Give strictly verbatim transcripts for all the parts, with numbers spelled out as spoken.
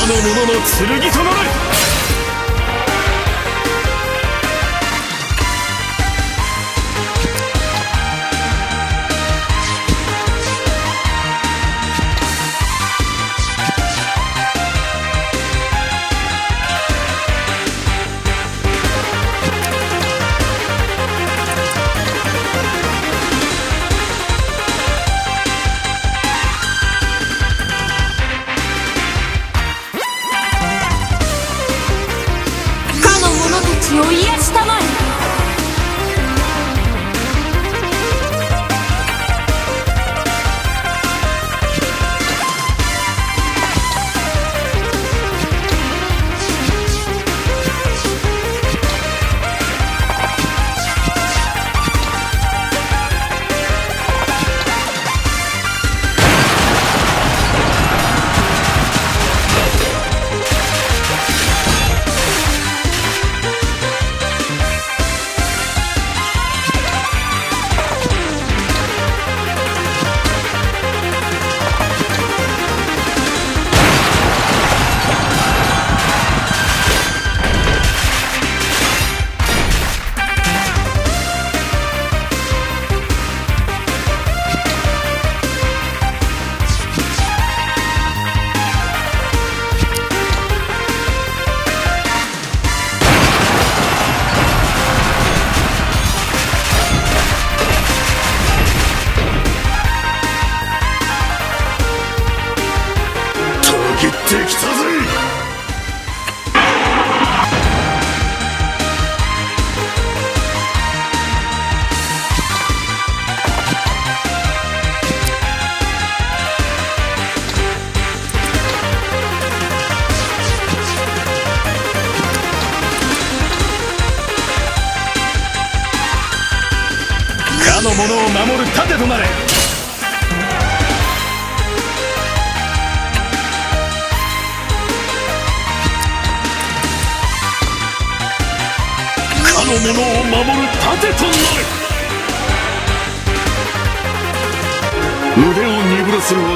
の者の剣となれ。かの者たちを癒したまえ。たぎってきたぜ。かの者を守る盾となれ。かの者を守る盾となれ。腕を鈍らせるわ。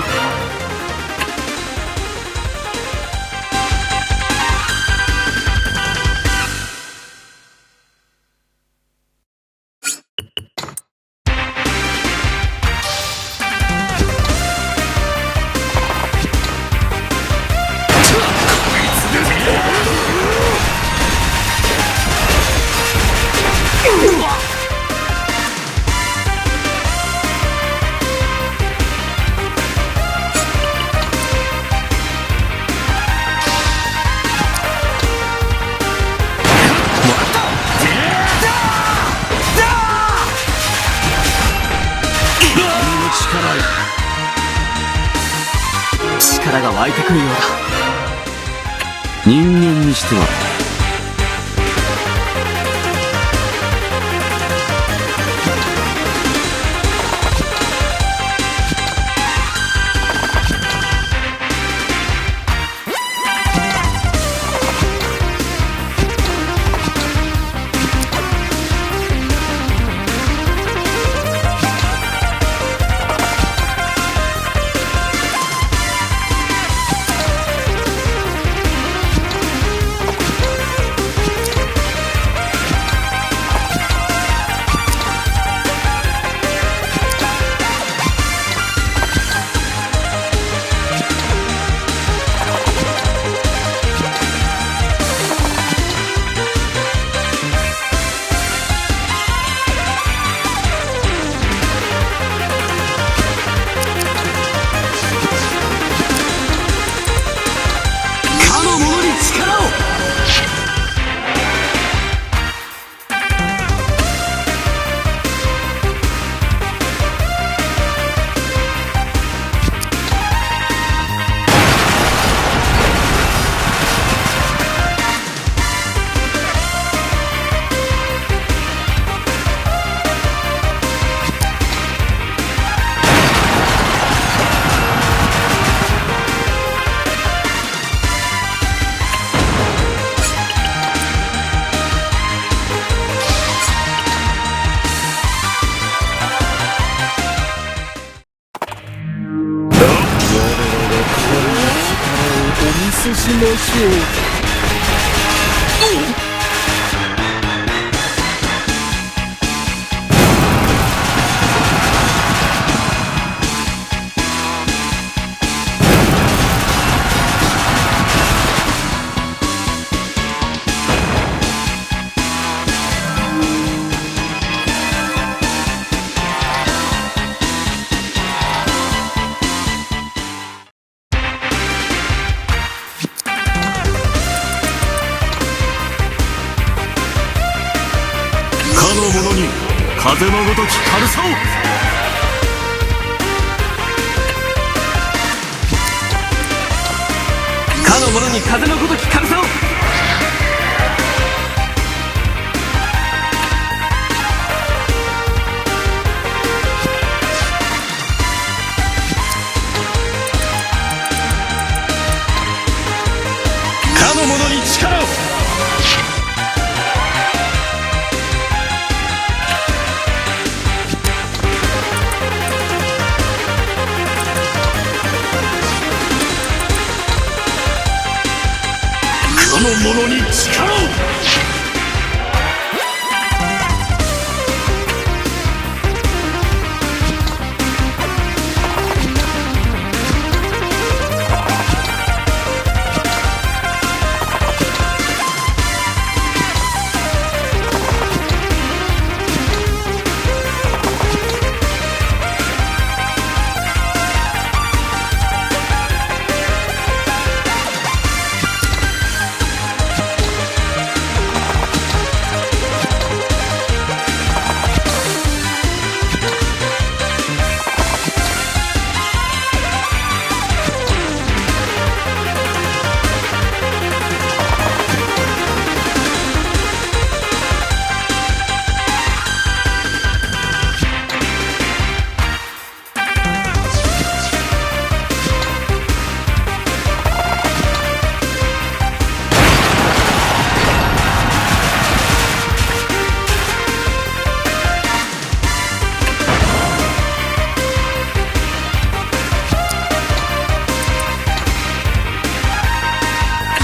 力が湧いてくるようだ。人間にしては。決しましょう。かの者に風のごとき軽さを。かの者に風のごとき軽さを。かの者に力を。かの者に力を。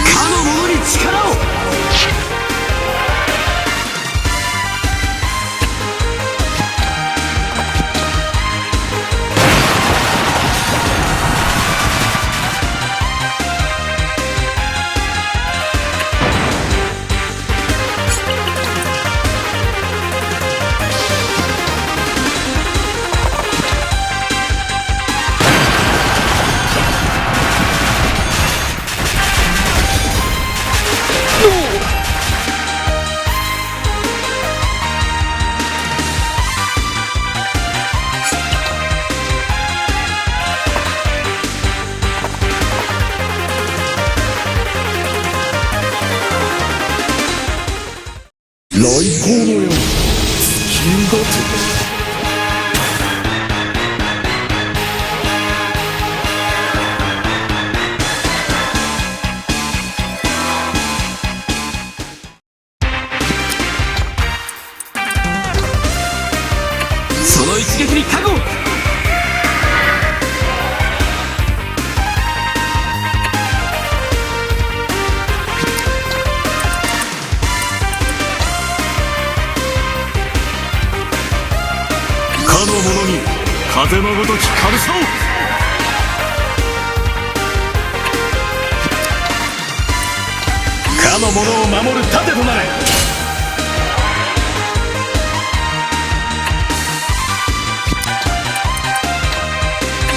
かの者に力を。雷光のように突き動かせ。その一撃に覚悟を。かの者に風のごとき軽さを。かの者を守る盾となれ。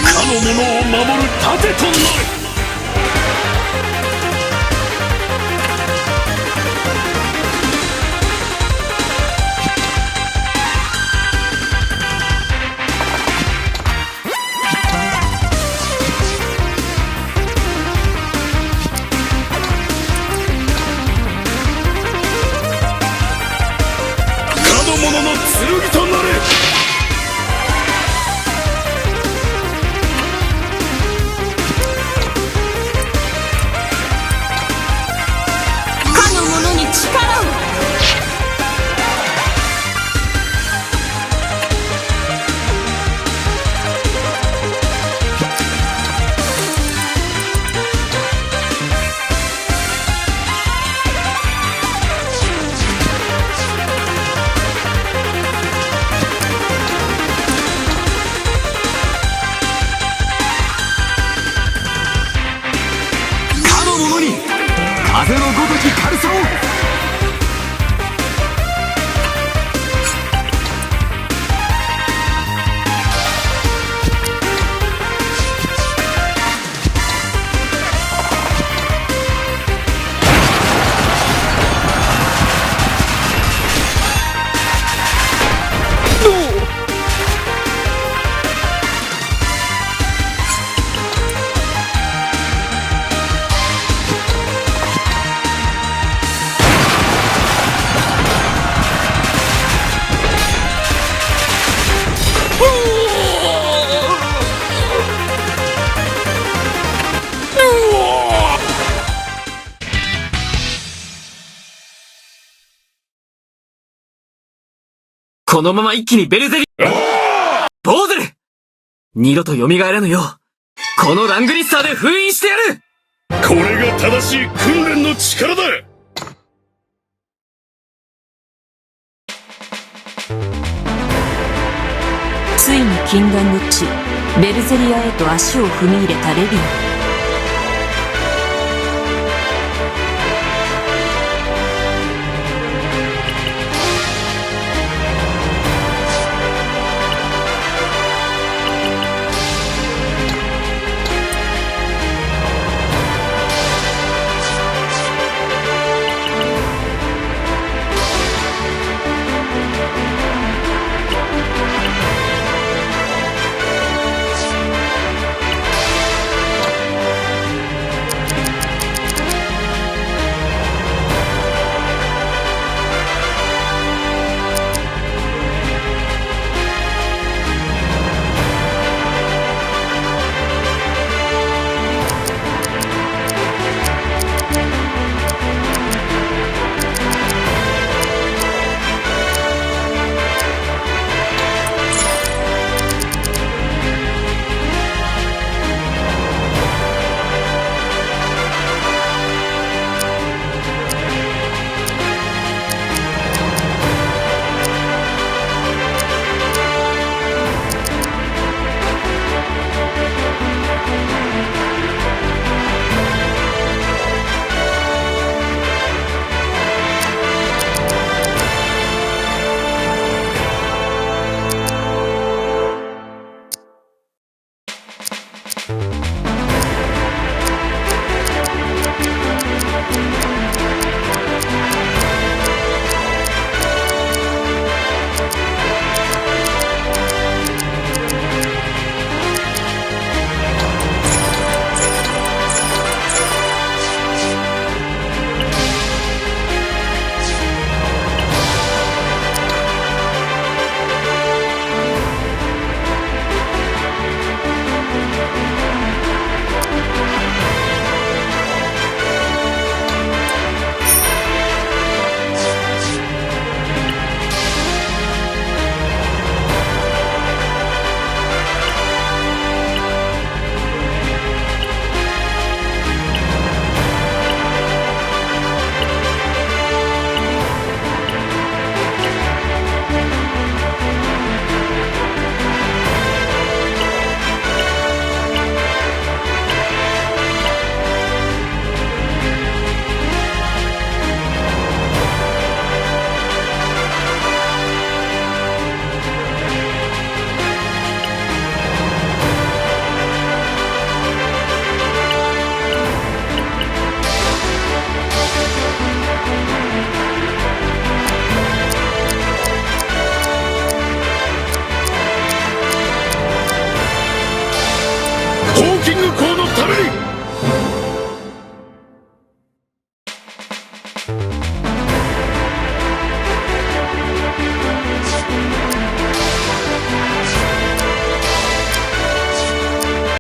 かの者を守る盾となれ。かの者の剣となれ。ものに、風のごとき軽さを。このまま一気にベルゼリ、ああ！ボーゼル！二度と蘇らぬよう、このラングリッサーで封印してやる！これが正しい訓練の力だ！ついに禁断の地、ベルゼリアへと足を踏み入れたレディオ。